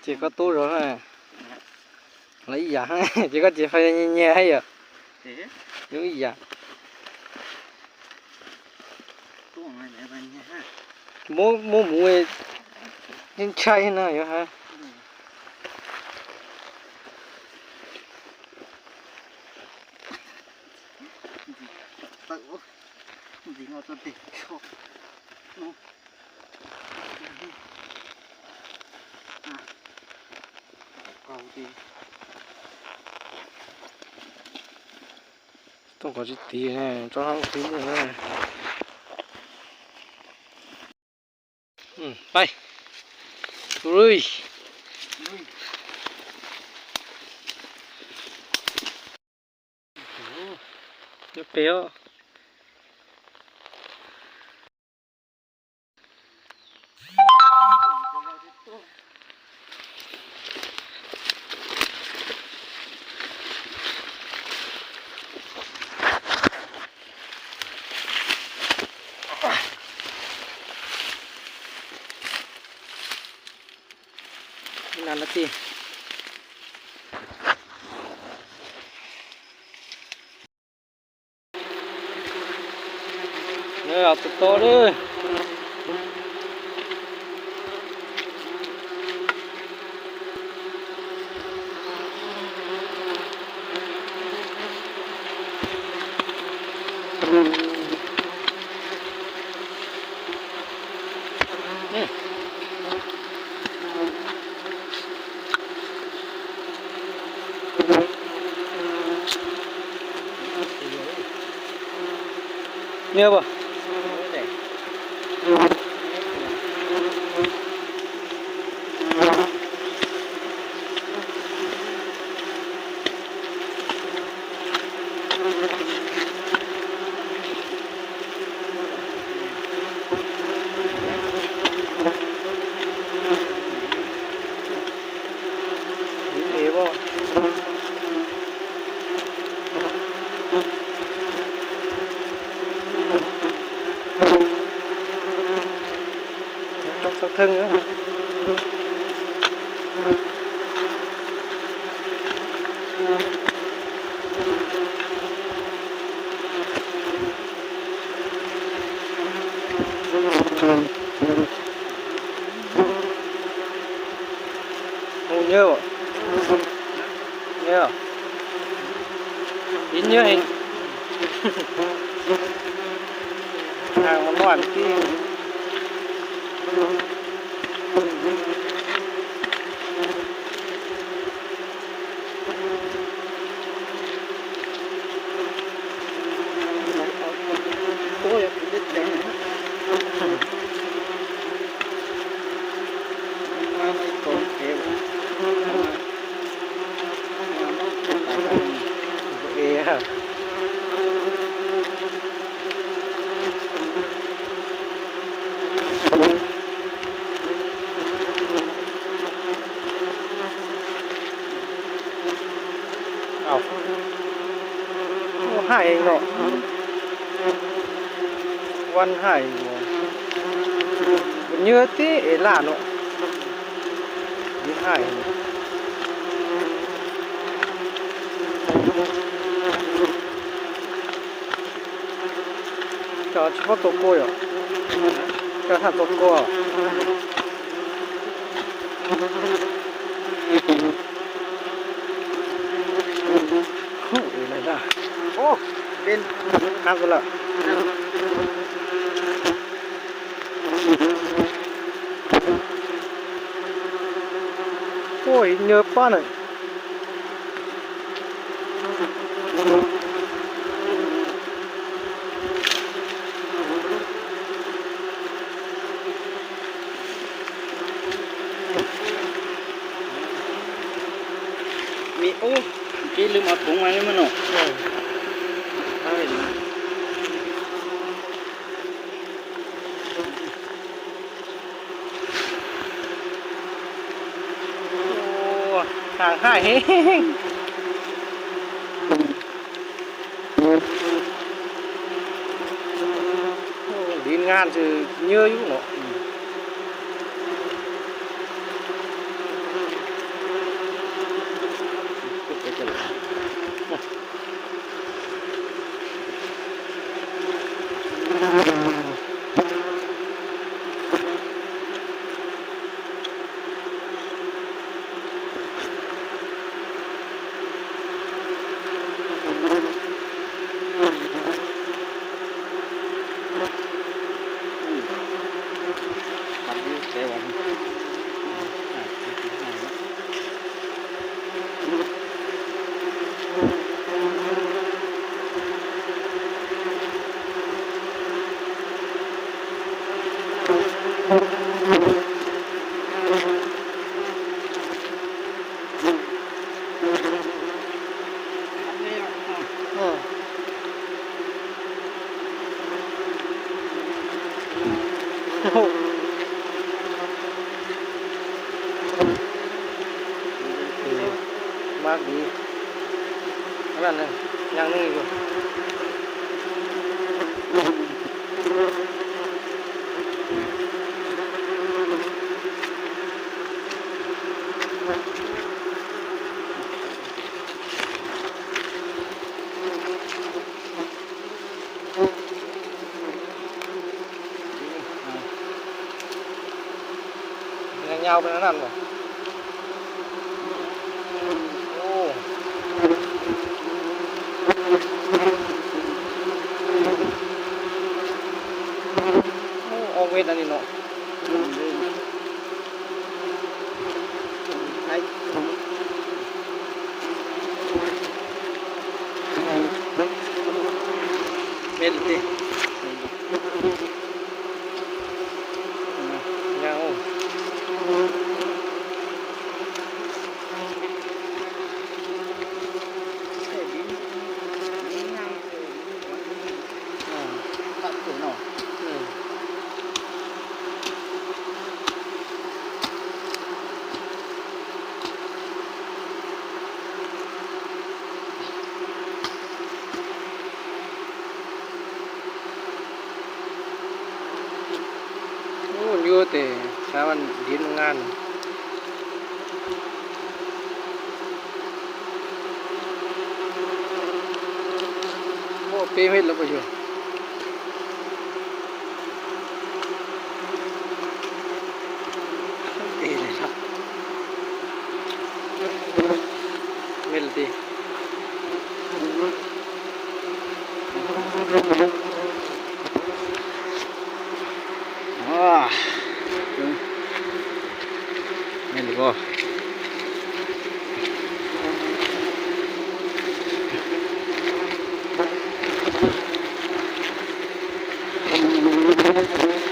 Chỉ có tú rồi ha. Lấy giả ha, chỉ có chỉ phải nhẹ nhẹ hay à. Thế? Đúng ý giả. Tú mà nhẹ mà nhẹ ha. Mô, mô mù ấy, nên chạy na, ha. Tự, gì ngó tôi tìm cho. Nó. À. Cầu thì. Tôi có chỉ tí này, cho nó tí nữa này. Ừ, bay. Ui. Ui. Ôi, nhớ kéo. Nana ti. Nè, atu to de. Nè ba. Saut sak thâng. Ô, nhớ. Nhớ. Ít nhớ hình. Hàng mà loạn cái. Ê. ເອົາ ໂອ້ ຫາຍເນາະ ວັນຫາຍເນາະ ເຫຍື່ອຕິເອລາເນາະ ຫາຍ. ຈະເອົາສະເພາະໂຕໂກ້ເນາະ ຈະຫາໂຕໂກ້. ໂອ້ ເປັນ ຄັກແລ້ວ ໂອ້ຍ ເຍີປານນັ້ນ. ມີ ໂອ້ ເມື່ອກີ້ລືມເອົາຖົງມາໃຫ້ມັນເນາະ. ເອີ ເອົາໃຫ້ ໂອ້ ຫາງຫາຍແຮງ ໂອ້ ດິນງານຊື່ເຍີຢູ່ເນາະ. ອືມ. ໂອ້ ມາກດີ ອັນນັ້ນນະ ຢ່າງໜຶ່ງຢູ່. ມັນຍັງຍາວໄປທາງນັ້ນບໍ່? ໂອ້ ໂອ້ ອອກເວັດອັນນີ້ເນາະ. ໄປ ແມ່ນຕິ ຍາວ ໃສ່ດິນ ດີງາມເກີນ. ອືມ ຕັດຕົວເນາະ ອືມ ໂອ້ ຢູ່ແຕ່ຊາວອັນດິນງານ. ໂອ້ ເປເຮັດແລ້ວບໍ່ຢູ່ ເປເລີຍເນາະ ເມັດລະຕິ. ອໍ ເບິ່ງ ແມ່ນຫຼືບໍ່? ໂອ້